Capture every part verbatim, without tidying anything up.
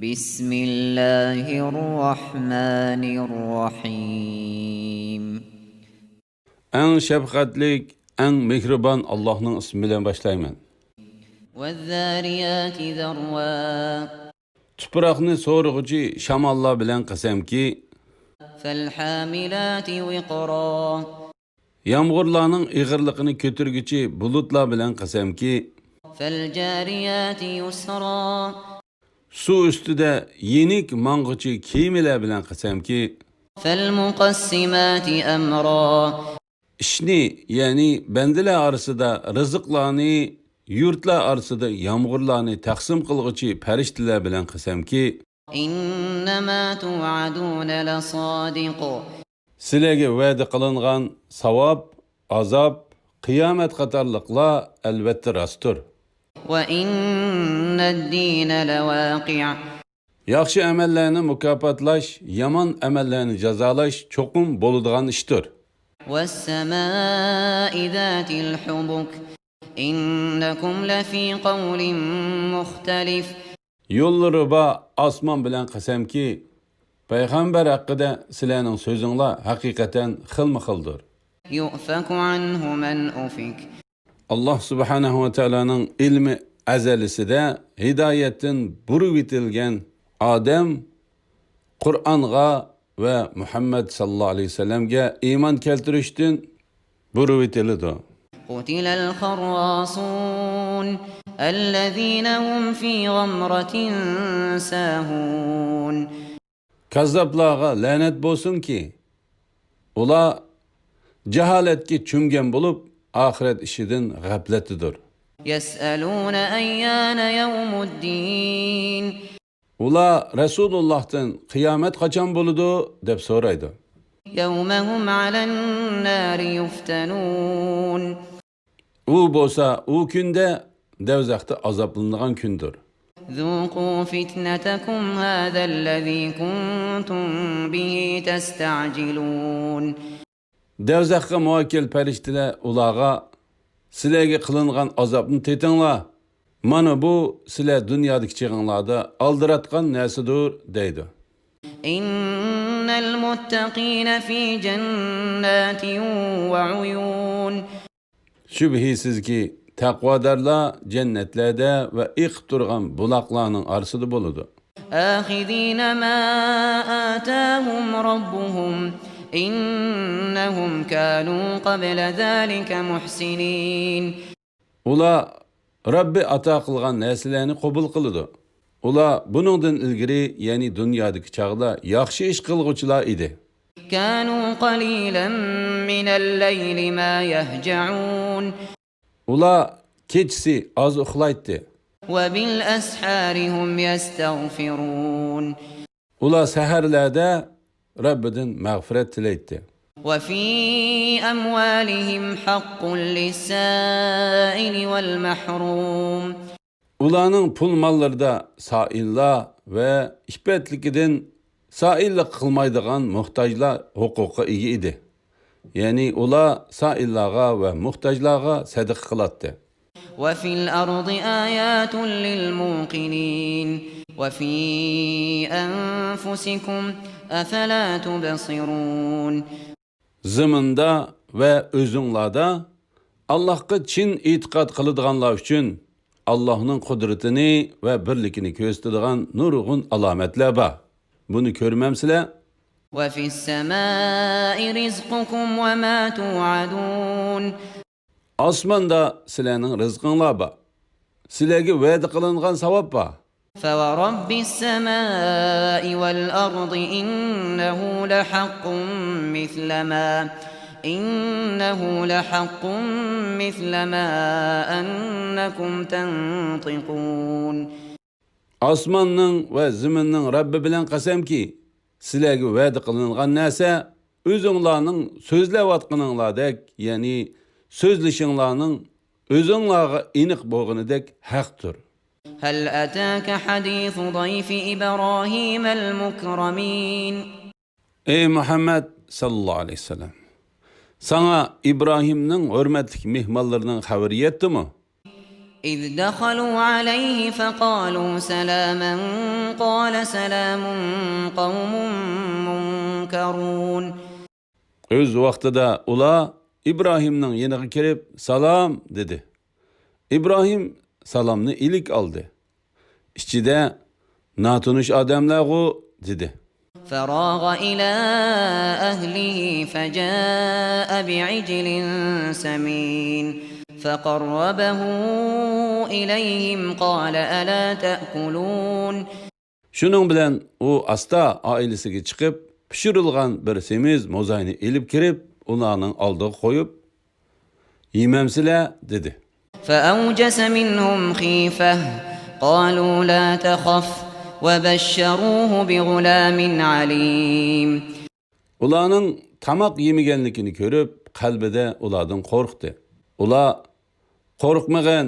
بسم الله الرحمن الرحيم. ئەڭ شەپقەتلىك، ئەڭ مېھرىبان ئاللاھنىڭ ئىسمى بىلەن باشلايمەن. والذاريات ذروا. تۇپراقنى سورۇغۇچى شاماللار بىلەن قەسەمكى، فالحاملات وقرا. يامغۇرلارنىڭ ئېغىرلىقىنى كۆتۈرگۈچى بۇلۇتلار بىلەن قەسەمكى، فالجاريات يسرا. سۇ ئۈستىدە يېنىك ماڭغۇچى كېمىلەر بىلەن قەسەمكى، فالمقسمات أمرا. ئىشنى، يەنى بەندىلەر ئارىسىدا رىزىقلارنى، يۇرتلار ئارىسىدا يامغۇرلارنى تەقسىم قىلغۇچى پەرىشتىلەر بىلەن قەسەمكى، إنما توعدون لصادق. سىلەرگە ۋەدە قىلىنغان ساۋاب، ئازاب، قىيامەت قاتارلىقلار ئەلۋەتتە راستتۇر. وإن الدين لواقع. ياخشى ئەمەللەرنى مۇكاپاتلاش، يامان ئەمەللەرنى جازالاش چوقۇم بولىدىغان ئىشتۇر. والسماء ذات الحبك. إنكم لفي قول مختلف. يوللىرى بار ئاسمان بىلەن قەسەمكى، پەيغەمبەر ھەققىدە سىلەرنىڭ سۆزۈڭلار ھەقىقەتەن خىلمۇ خىلدۇر. يؤفك عنه من أفك. ئاللاھ سۇبھانەھۇ ۋە تائالانىڭ ئىلمى ئەزەلىسىدە ھىدايەتتىن بۇرۇۋېتىلگەن ئادەم قۇرئانغا ۋە مۇھەممەد ساللاللاھۇ ئەلەيھى ۋەسەللەمگە ئىمان كەلتۈرۈشتىن بۇرۇۋېتىلىدۇ. قتل الخراصون الذين هم في غمرة ساهون. كاززاپلارغا لەنەت بولسۇنكى، ئۇلار جاھالەتكە چۆمگەن بولۇپ، ئاخىرەت ئىشىدىن غەپلەتتىدۇر. يسألون أيان يوم الدين. ئۇلار رەسۇلۇللاھتىن قىيامەت قاچان بولىدۇ دەپ سورايدۇ. يوم هم على النار يفتنون. ئۇ بولسا ئۇ كۈندە دەۋزەختە ئازابلىنىدىغان كۈندۇر. ذوقوا فتنتكم هذا الذي كنتم به تستعجلون. دەۋزەخكە مۇۋەككىل پەرىشتىلەر ئۇلارغا، سىلەرگە قىلىنغان ئازابنى تېتىڭلار. مانا بۇ سىلەر دۇنيادىكى چېغىڭلاردا ئالدىراتقان نەرسىدۇر، دەيدۇ. إن المتقين في جنات وعيون. شۈبھىسىزكى، تەقۋادارلار جەننەتلەردە ۋە ئېقىپ تۇرغان بۇلاقلارنىڭ ئارىسىدا بولىدۇ. آخذين ما آتاهم ربهم إنهم كانوا قبل ذلك محسنين. ئۇلار رەببى ئاتا قىلغان نەرسىلەرنى قوبۇل قىلىدۇ. ئۇلار بۇنىڭدىن ئىلگىرى، يەنى دۇنيادىكى چاغدا ياخشى ئىش قىلغۇچىلار ئىدى. كانوا قليلا من الليل ما يهجعون. ئۇلار كېچىسى ئاز ئۇخلايتتى. وبالأسحار هم يستغفرون. ئۇلار سەھەرلەردە رەببىدىن مەغپىرەت تىلەيتتى. وفي أموالهم حق للسائل والمحروم. ئۇلارنىڭ پۇل ماللىرىدا سائىللار ۋە ئىپپەتلىكىدىن سائىللىق قىلمايدىغان موھتاجلار ھوقۇققا ئىگە ئىدى. يەنى ئۇلار سائىللارغا ۋە موھتاجلارغا سەدىقە قىلاتتى. وفي الأرض آيات للموقنين وفي أنفسكم أفلا تبصرون. زېمىندا ۋە ئۆزۈڭلاردا ئاللاھقا چىن ئېتىقاد قىلىدىغانلار ئۈچۈن ئاللاھنىڭ قۇدرىتىنى ۋە بىرلىكىنى كۆرسىتىدىغان نۇرغۇن ئالامەتلەر بار. بۇنى كۆرمەمسىلەر؟ وفي السماء رزقكم وما توعدون. ئاسماندا سىلەرنىڭ رىزقىڭلار بار. سىلەرگە ۋەدە قىلىنغان ساۋاب بار. فورب السماء والأرض إنه لحق مثل ما إنه لحق مثل ما أنكم تنطقون. ئاسماننىڭ ۋە زېمىننىڭ رەببى بىلەن قەسەمكى، سىلەرگە ۋەدە قىلىنغان نەرسە ئۆزۈڭلارنىڭ سۆزلەۋاتقىنىڭلاردەك، يەنى سۆزلىشىڭلارنىڭ ئۆزۈڭلارغا ئېنىق بولغىنىدەك ھەقتۇر. هل أتاك حديث ضيف إبراهيم المكرمين. ئەي مۇھەممەد ساللاللاھۇ ئەلەيھى ۋەسەللەم، ساڭا ئىبراھىمنىڭ ھۆرمەتلىك مېھمانلىرىنىڭ خەۋىرى يەتتىمۇ؟ إذ دخلوا عليه فقالوا سلاما قال سلام قوم منكرون. ئۆز ۋاقتىدا ئۇلار ئىبراھىمنىڭ يېنىغا كىرىپ، سالام، دېدى. ئىبراھىم سالامنى ئىلىك ئالدى. ئىچىدە، ناتونۇش ئادەملەرغۇ، دېدى. فراغ إلى أهله فجاء بعجل سمين فقربه إليهم قال ألا تأكلون. شۇنىڭ بىلەن ئۇ ئاستا ئائىلىسىگە چىقىپ، پىشۇرۇلغان بىر سېمىز موزاينى ئېلىپ كىرىپ، ئۇلارنىڭ ئالدىغا قويۇپ، يېمەمسىلەر؟ دېدى. فأوجس منهم خيفة قالوا لا تخف وبشروه بغلام عليم. ئۇلارنىڭ تاماق يېمىگەنلىكىنى كۆرۈپ، قەلبىدە ئۇلاردىن قورقتى. ئۇلار، قورقمىغىن،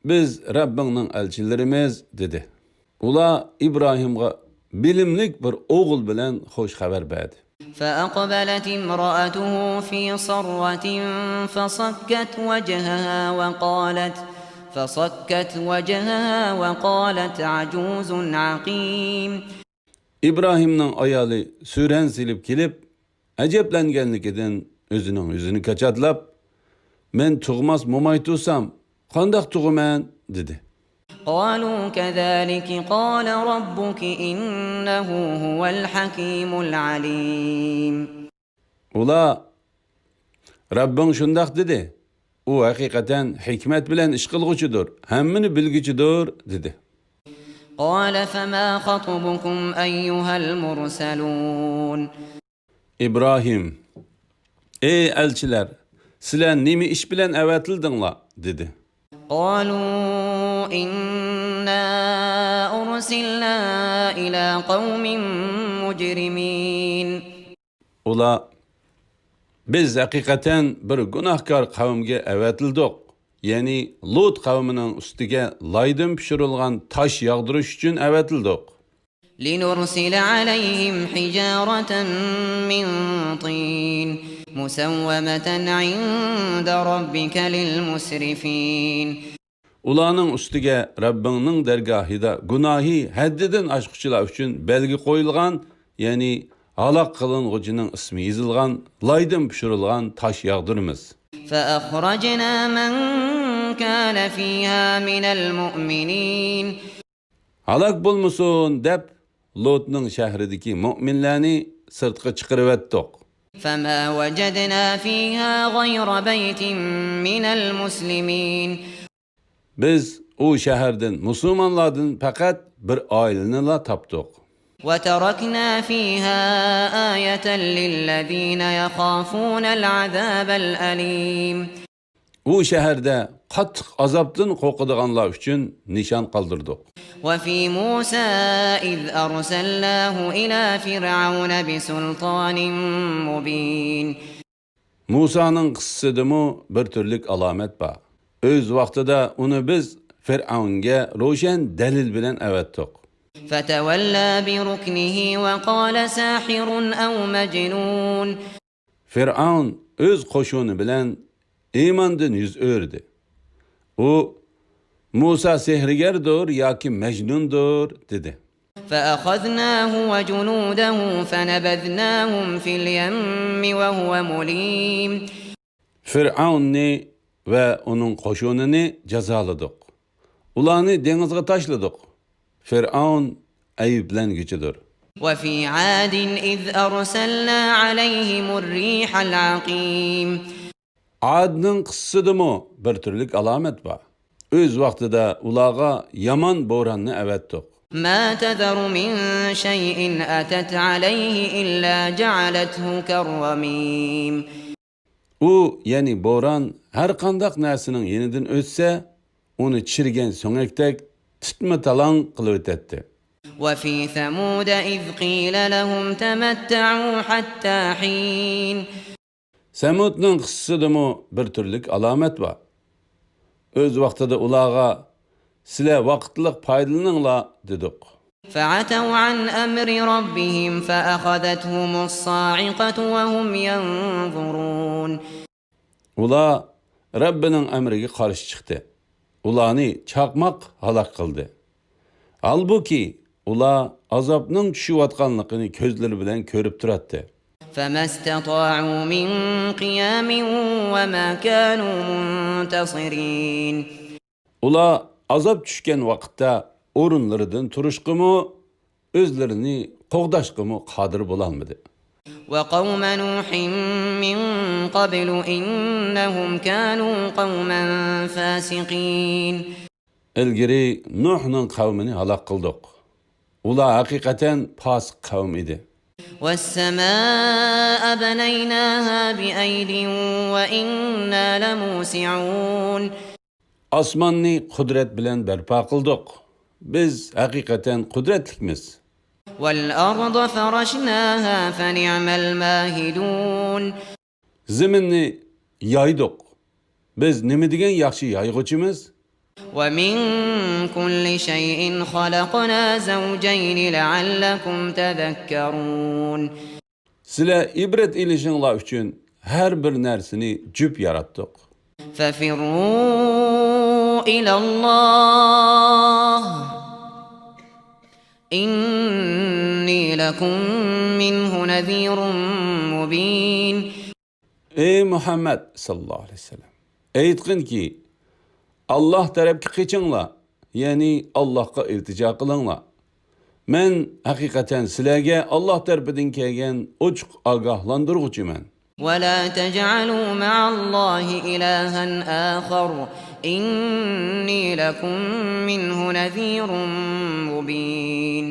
بىز رەببىڭنىڭ ئەلچىلىرىمىز، دېدى. ئۇلار ئىبراھىمغا بىلىملىك بىر ئوغۇل بىلەن خوش خەۋەر بەردى. فأقبلت امرأته في صرة فصكت وجهها وقالت، فصكت وجهها وقالت عجوز عقيم. ئىبراھىمنىڭ ئايالى سۈرەن سېلىپ كېلىپ، ئەجەبلەنگەنلىكىدىن ئۆزىنىڭ يۈزىنى كاچاتلاپ، مەن تۇغماس موماي تۇغسام، قانداق تۇغىمەن؟ دېدى. قالوا كذلك قال ربك إنه هو الحكيم العليم. ئۇلار، رەببىڭ شۇنداق دېدى، ئۇ ھەقىقەتەن ھېكمەت بىلەن ئىش قىلغۇچىدۇر، ھەممىنى بىلگۈچىدۇر، دېدى. قال فما خطبكم أيها المرسلون. ئىبراھىم، ئەي ئەلچىلەر، سىلەر نېمە ئىش بىلەن ئەۋەتىلدىڭلار؟ دېدى. قالوا إنا أرسلنا إلى قوم مجرمين. ئۇلار، بىز ھەقىقەتەن بىر گۇناھكار قەۋمگە ئەۋەتىلدۇق، يەنى لۇت قەۋمىنىڭ ئۈستىگە لايدىن پىشۇرۇلغان تاش ياغدۇرۇش ئۈچۈن ئەۋەتىلدۇق. لنرسل عليهم حجارة من طين مسومة عند ربك للمسرفين. ئۇلارنىڭ ئۈستىگە رەببىڭنىڭ دەرگاھىدا گۇناھى ھەددىدىن ئاشقۇچىلار ئۈچۈن بەلگە قويۇلغان، يەنى ھالاك قىلىنغۇچىنىڭ ئىسمى يېزىلغان، لايدىن پىشۇرۇلغان تاش ياغدۇرىمىز. فأخرجنا من كان فيها من المؤمنين. ھالاك بولمىسۇن دەپ، لوتنىڭ شەھىرىدىكى مۆمىنلەرنى سىرتقا چىقىرىۋەتتۇق. فما وجدنا فيها غير بيت من المسلمين. بىز ئۇ شەھەردىن مۇسۇلمانلاردىن پەقەت بىر ئائىلىنىلا تاپتۇق. وتركنا فيها آية للذين يخافون العذاب الأليم. ئۇ شەھەردە قاتتىق ئازابتىن قورقىدىغانلار ئۈچۈن نىشان قالدۇردۇق. وفي موسى إذ أرسلناه إلى فرعون بسلطان مبين. مۇسانىڭ قىسسىسىدىمۇ بىر تۈرلۈك ئالامەت بار. ئۆز ۋاقتىدا ئۇنى بىز فىرئەۋنگە روشەن دەلىل بىلەن ئەۋەتتۇق. فتولى بركنه وقال ساحر أو مجنون. فىرئەۋن ئۆز قوشۇنى بىلەن ئىماندىن يۈز ئۆرۈدى. ئۇ، مۇسا سېھىرگەردۇر ياكى مەجنۇندۇر، دېدى. فأخذناه وجنوده فنبذناهم في اليم وهو مليم. فىرئەۋننى ۋە ئۇنىڭ قوشۇنىنى جازالىدۇق. ئۇلارنى دېڭىزغا تاشلىدۇق. فىرئەۋن ئەيىبلەنگۈچىدۇر. وفي عاد إذ أرسلنا عليهم الريح العقيم. ئادنىڭ قىسسىسىدىمۇ بىر تۈرلۈك ئالامەت بار. ئۆز ۋاقتىدا ئۇلارغا يامان بوراننى ئەۋەتتۇق. ما تذر من شيء أتت عليه إلا جعلته كالرميم. ئۇ، يەنى بوران، ھەر قانداق نەرسىنىڭ يېنىدىن ئۆتسە، ئۇنى چىرىگەن سۆڭەكتەك تىتما-تالاڭ قىلىۋېتەتتى. وفي ثمود إذ قيل لهم تمتعوا حتى حين. سەمۇدنىڭ قىسسىسىدىمۇ بىر تۈرلۈك ئالامەت بار. ئۆز ۋاقتىدا ئۇلارغا، سىلەر ۋاقىتلىق پايدىلىنىڭلار، دېدۇق. فعتوا عن أمر ربهم فأخذتهم الصاعقة وهم ينظرون. ئۇلار رەببىنىڭ ئەمرىگە قارشى چىقتى. ئۇلارنى چاقماق ھالاك قىلدى. ھالبۇكى، ئۇلار ئازابنىڭ چۈشۈۋاتقانلىقىنى كۆزلىرى بىلەن كۆرۈپ تۇراتتى. فما استطاعوا من قيام وما كانوا منتصرين. ئۇلار ئازاب چۈشكەن ۋاقىتتا ئورۇنلىرىدىن تۇرۇشقىمۇ، ئۆزلىرىنى قوغداشقىمۇ قادىر بولالمىدى. وقوم نوح من قبل إنهم كانوا قوما فاسقين. ئىلگىرى نۇھنىڭ قەۋمىنى ھالاك قىلدۇق. ئۇلار ھەقىقەتەن پاسىق قەۋم ئىدى. والسماء بنيناها بأيد وإنا لموسعون. ئاسماننى قۇدرەت بىلەن بەرپا قىلدۇق. بىز ھەقىقەتەن قۇدرەتلىكمىز. والأرض فرشناها فنعم الماهدون. زېمىننى يايدۇق. بىز نېمە دېگەن ياخشى يايغۇچىمىز. ومن كل شيء خلقنا زوجين لعلكم تذكرون. سىلەر ئىبرەت ئېلىشىڭلار ئۈچۈن ھەر بىر نەرسىنى جۈپ ياراتتۇق. ففروا إلى الله إني لكم منه نذير مبين. ئەي مۇھەممەد ساللاللاھۇ ئەلەيھى ۋەسەللەم، ئېيتقىنكى، ئاللاھ تەرەپكە قېچىڭلار، يەنى ئاللاھقا ئىلتىجا قىلىڭلار. مەن ھەقىقەتەن سىلەرگە ئاللاھ تەرىپىدىن كەلگەن ئوچۇق ئاگاھلاندۇرغۇچىمەن. ولا تجعلوا مع الله إلها آخر إني لكم منه نذير مبين.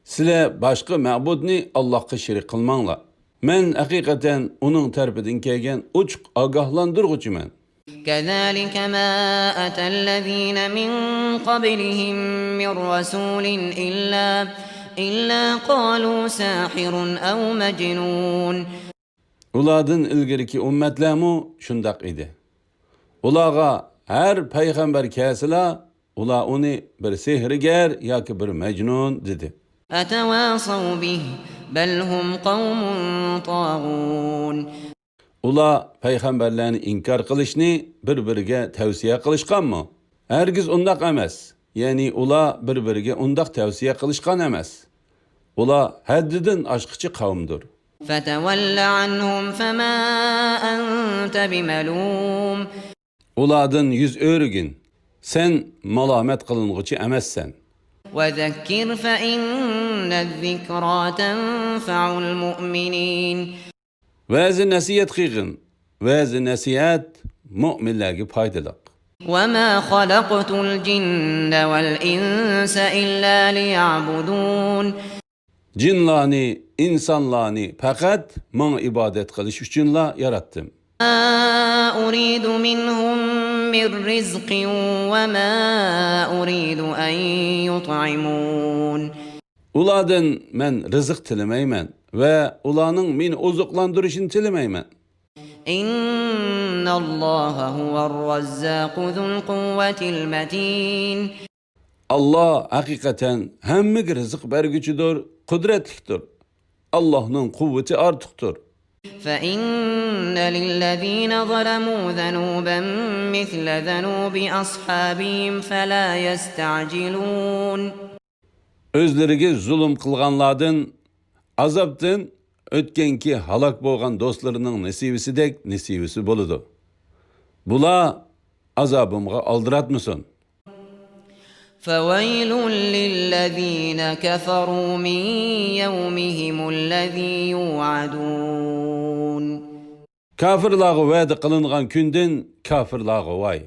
سىلەر باشقا مەبۇدنى ئاللاھقا شېرىك قىلماڭلار. مەن ھەقىقەتەن ئۇنىڭ تەرىپىدىن كەلگەن ئوچۇق ئاگاھلاندۇرغۇچىمەن. كذلك ما أتى الذين من قبلهم من رسول إلا، إلا قالوا ساحر أو مجنون. ئۇلاردىن ئىلگىرىكى ئۈممەتلەرمۇ شۇنداق ئىدى. ئۇلارغا ھەر پەيغەمبەر كەلسىلا، ئۇلار ئۇنى بىر سېھىرگەر ياكى بىر مەجنۇن دېدى. أتواصوا به بل هم قوم طاغون. ئۇلار پەيغەمبەرلەرنى ئىنكار قىلىشنى بىر-بىرىگە تەۋسىيە قىلىشقانمۇ؟ ھەرگىز ئۇنداق ئەمەس. يەنى ئۇلار بىر-بىرىگە ئۇنداق تەۋسىيە قىلىشقان ئەمەس. ئۇلار ھەددىدىن ئاشقۇچى قەۋمدۇر. فتول عنهم فما أنت بملوم. ئۇلاردىن يۈز ئۆرۈگىن. سەن مالامەت قىلىنغۇچى ئەمەسسەن. وذكر فإن الذكرى تنفع المؤمنين. ۋەزى نەسىھەت قىلغىن. ۋەزى نەسىھەت مۆمىنلەرگە پايدىلىق. وما خلقت الجن والإنس إلا ليعبدون. جىنلارنى، ئىنسانلارنى پەقەت ماڭا ئىبادەت قىلىش ئۈچۈنلا ياراتتىم. ما أريد منهم من رزق وما أريد أن يطعمون. ئۇلاردىن مەن رىزىق تىلىمەيمەن ۋە ئۇلارنىڭ مېنى ئوزۇقلاندۇرۇشىنى تىلىمەيمەن. إن الله هو الرزاق ذو القوة المتين. ئاللا ھەقىقەتەن ھەممىگە رىزىق بەرگۈچىدۇر، قۇدرەتلىكتۇر. ئاللانىڭ قۇۋۋىتى ئارتۇقتۇر. فإن للذين ظلموا ذنوبا مثل ذنوب أصحابهم فلا يستعجلون. ئۆزلىرىگە زۇلۇم قىلغانلاردىن ئازابتىن ئۆتكەنكى ھالاك بولغان دوستلىرىنىڭ نېسىۋىسىدەك نېسىۋىسى بولىدۇ. بۇلار ئازابىمغا ئالدىراتمىسۇن. فويل للذين كفروا من يومهم الذي يوعدون. كاپىرلارغا ۋەدە قىلىنغان كۈندىن كاپىرلارغا ۋاي.